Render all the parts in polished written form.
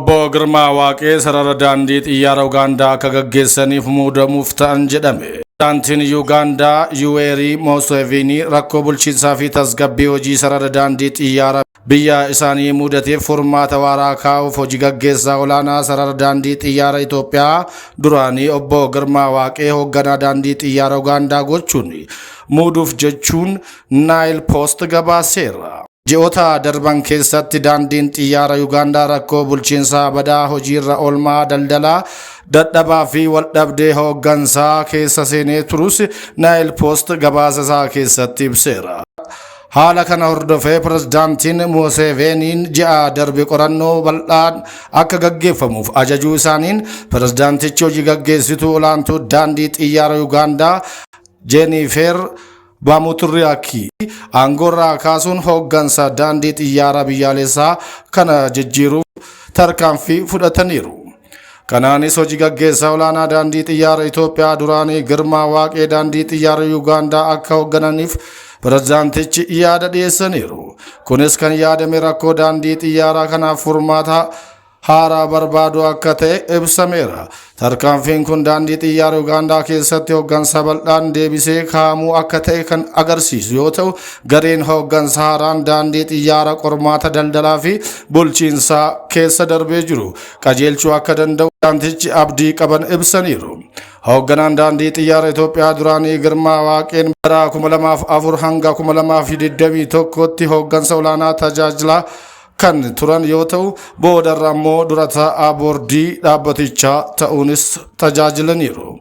Obbo Girmaa Waaqee sarara daandii xiyyaara Ugaandaa akka gaggeessaniif muudamuuf ta'an jedhame. Pirezidaantiin Yuugaandaa Yuweerii Mooseviinii rakkoo bulchiinsaa fi tasgabbii hojii sarara daandii xiyyaara biyya isaanii mudateef furmaata waaraa kaa'uuf hojii gaggeessaa olaanaa sarara daandii xiyyaara Itoophiyaa duraanii Obbo Girmaa Waaqee hoogganaa daandii xiyyaara Ugaandaa gochuun muuduuf jechuun Naayil Poost gabaaseera. Ji'oota darban keessatti daandiin xiyyaara Yuugaandaa rakkoo bulchiinsaa badaa, hojiirra oolmaa daldalaa dadhabaa fi waldhabdee hooggansaa keessa seenee turus Naayil Poost gabaasa isaa keessatti ibseera. Haala kana hordofee pirezidaantiin Museeveeniin ji'a darbe qorannoo bal'aan akka gaggeeffamuuf ajajuu isaaniin, pirezidaantichi hojii gaggeessituu olaantuu daandii xiyyaara Yuugaandaa Jeeniifeer Baamuturriyaakii aangoorraa kaasuun hooggansa daandii xiyyaara biyyaalessaa kana jijjiiruuf tarkaanfii fudhataniiru. Kanaanis hojii gaggeessaa olaanaa daandii xiyyaara Itoophiyaa duraanii Girmaa Waaqee daandii xiyyaara Yuugaandaa akka hooggananiif pirezidaantichi yaada dhiyeessaniiru. Kunis kan yaadame rakkoo daandii xiyyaaraa kanaaf furmaata haaraa barbaadu akka ta'e ibsameera. Tarkaanfiin kun daandii xiyyaara Ugaandaa keessatti hooggansa bal'aan deebisee kaa'amuu akka ta'e kan agarsiisu yoo ta'u, gareen hooggansa haaraan daandii xiyyaara qormaata daldalaa fi bulchiinsaa keessa darbee jiru qajeelchuu akka danda'u pirezidaantichi abdii qaban ibsaniiru. Hoogganaan daandii xiyyaara Itoophiyaa duraanii Girmaa Waaqeen bara 2004 hanga 2021tti hooggansa olaanaa tajaajilaa kan turan yoo ta'u, boodarra immoo dura taa'aa boordii dhaabbatichaa ta'uunis tajaajilaniiru.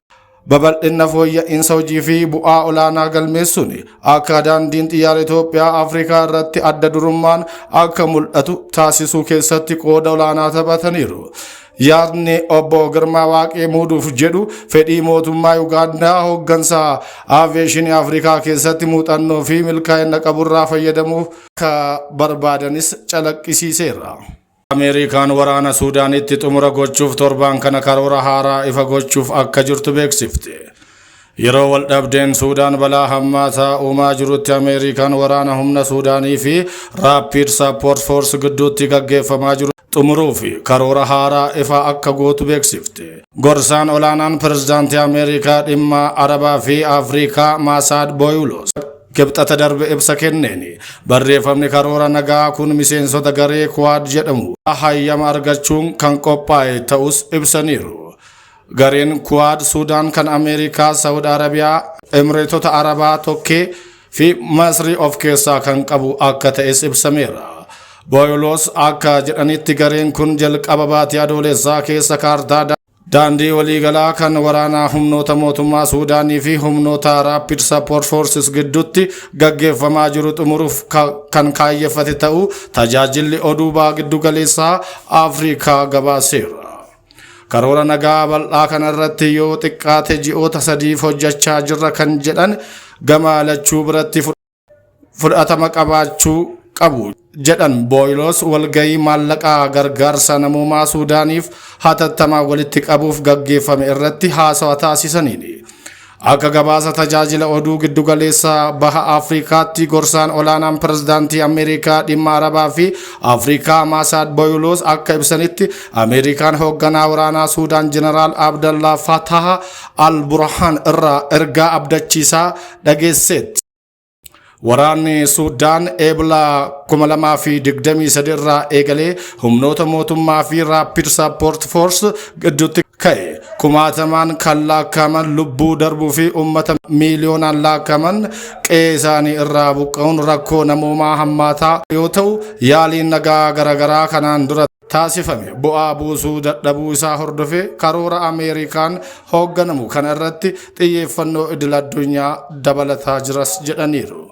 Babal'ina fooyya'insa hojii fi bu'aa olaanaa galmeessuun akka daandiin xiyyaara Itoophiyaa Afrikaa irratti adda durummaan akka mul'atu taasisuu keessatti qooda olaanaa taphataniiru. Yaadni Obbo Girmaa Waaqee muuduuf jedhu fedhii mootummaa Ugaandaa hooggansa aaviyeeshinii Afrikaa keessatti muuxannoo fi milkaa'ina qaburraa fayyadamuuf akka barbaadanis calaqqisiiseera. Ameerikaan waraana Suudaanitti xumura gochuuf torbaan kana karoora haaraa ifa gochuuf akka jirtu beeksifte. Yeroo waldhabdeen Suudaan balaa hammaataa uumaa jirutti, Ameerikaan waraana humna Suudaanii fi Rapid Support Force gidduutti gaggeeffamaa jiru xumuruu fi karoora haaraa ifa akka gootu beeksifte. Gorsaan olaanaan pirezidaantii Ameerikaa dhimma Arabaa fi Afrikaa Maasaad Booyulos Kibxata darbe ibsa kenneeni, barreeffamni karoora nagaa kun miseensota garee Quad jedhamu hayyama argachuun kan qophaa'e ta'us ibsaniiru. Gareen Quad Suudaan kan Ameerikaa, Saawud Arabiyaa, Emireetota Arabaa Tokkee fi Masrii of keessaa kan qabu akka ta'es ibsameera. Booyulos akka jedhanitti, gareen kun jalqaba baatii Adoolessaa keessa kaartaa daandii waliigalaa kan waraanaa humnoota mootummaa Suudaanii fi humnoota Rapid Support Forces gidduutti gaggeeffamaa jiru xumuruuf kan kaayyeffate ta'uu tajaajilli oduu baha giddugaleessaa Afrikaa gabaaseera. Karoora nagaa bal'aa kanarratti yoo xiqqaate ji'oota 3f hojjechaa jirra kan jedhan, gama lachuu biratti fudhatama qabaachuu qabu jedhan Booyilos, walgahii maallaqaa gargaarsa namoomaa Suudaaniif hatattamaa walitti qabuuf gaggeeffame irratti haasawa taasisaniini. Akka gabaasa tajaajila oduu giddugaleessa baha Afrikaatti, gorsaan olaanaan pirezidaantii Ameerikaa dhimma Arabaa fi Afrikaa Maasaad Boyulos akka ibsanitti, Ameerikaan hoogganaa waraanaa Suudaan Jeneraal Abdallaa Fatah Al Burhaan irraa ergaa abdachiisaa dhageesseetti. Waraanni Suudaan Eebla 2023 irraa eegalee humnoota mootummaa fi Rapid Support Force gidduutti ka'e kumaatamaan kan lakkaa'aman lubbuu darbuu fi uummata miiliyoonaan lakkaa'aman qe'ee isaanii irraa buqqa'uun rakkoo namoomaa hammaataa yoo ta'u, yaaliin nagaa garaagaraa kanaan dura taasifame bu'aa buusuu dadhabuu isaa hordofee karoora Ameerikaan hoogganamu kana irratti xiyyeeffannoo idil addunyaa dabalataa jiras jedhaniiru.